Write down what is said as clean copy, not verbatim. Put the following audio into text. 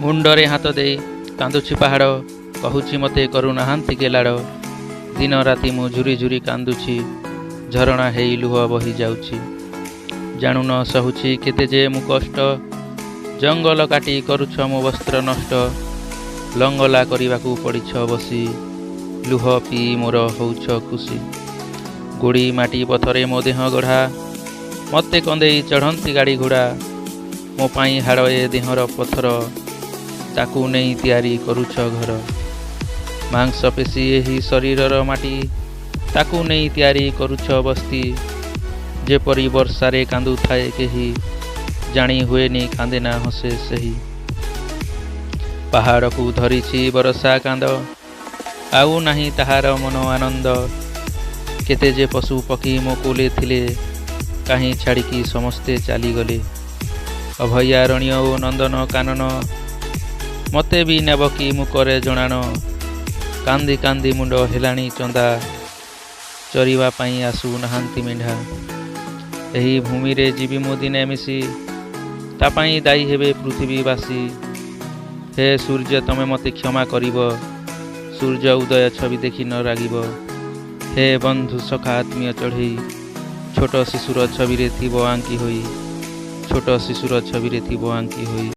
ମୁଣ୍ଡରେ ହାତ ଦେଇ କାନ୍ଦୁଛି ପାହାଡ଼, କହୁଛି ମୋତେ କରୁନାହାନ୍ତି ଗେଲାଡ଼। ଦିନ ରାତି ମୁଁ ଝୁରି ଝୁରି କାନ୍ଦୁଛି, ଝରଣା ହେଇ ଲୁହ ବହି ଯାଉଛି। ଜାଣୁନ ସହୁଛି କେତେ ଯେ ମୁଁ କଷ୍ଟ, ଜଙ୍ଗଲ କାଟି କରୁଛ ମୋ ବସ୍ତ୍ର ନଷ୍ଟ। ଲଙ୍ଗଳା କରିବାକୁ ପଡ଼ିଛ ବସି, ଲୁହ ପିଇ ମୋର ହଉଛ ଖୁସି। ଗୋଡ଼ି ମାଟି ପଥରେ ମୋ ଦେହ ଗଢ଼ା, ମୋତେ କନ୍ଦେଇ ଚଢ଼ନ୍ତି ଗାଡ଼ି ଘୋଡ଼ା। ମୋ ପାଇଁ ହାଡ଼ ଏ ଦେହର ପଥର, ତାକୁ ନେଇ ତିଆରି କରୁଛ ଘର। ମାଂସପେଶୀ ଏହି ଶରୀରର ମାଟି, ତାକୁ ନେଇ ତିଆରି କରୁଛ ବସ୍ତି। ଯେପରି ବର୍ଷାରେ କାନ୍ଦୁଥାଏ କେହି, ଜାଣି ହୁଏନି କାନ୍ଦେ ନା ହସେ ସେହି। ପାହାଡ଼କୁ ଧରିଛି ବରଷା କାନ୍ଦ, ଆଉ ନାହିଁ ତାହାର ମନ ଆନନ୍ଦ। କେତେ ଯେ ପଶୁ ପକ୍ଷୀ ମୋ କୋଲେ ଥିଲେ, କାହିଁ ଛାଡ଼ିକି ସମସ୍ତେ ଚାଲିଗଲେ। ଅଭୟାରଣ୍ୟ ଓ ନନ୍ଦନ କାନନ, ମୋତେ ବି ନେବ କି ମୁଁ କରେ ଜଣାଣ। କାନ୍ଦି କାନ୍ଦି ମୁଣ୍ଡ ହେଲାଣି ଚନ୍ଦା, ଚରିବା ପାଇଁ ଆସୁନାହାନ୍ତି ମେଣ୍ଢା। ଏହି ଭୂମିରେ ଯିବି ମୁଁ ଦିନେ ମିଶି, ତା ପାଇଁ ଦାୟୀ ହେବେ ପୃଥିବୀବାସୀ। ହେ ସୂର୍ଯ୍ୟ, ତମେ ମୋତେ କ୍ଷମା କରିବ, ସୂର୍ଯ୍ୟ ଉଦୟ ଛବି ଦେଖି ନ ରାଗିବ। ହେ ବନ୍ଧୁ ସଖା ଆତ୍ମୀୟ ଚଢ଼େଇ, ଛୋଟ ଶିଶୁର ଛବିରେ ଥିବ ଆଙ୍କି ହୋଇ, ଛୋଟ ଶିଶୁର ଛବିରେ ଥିବ ଆଙ୍କି ହୋଇ।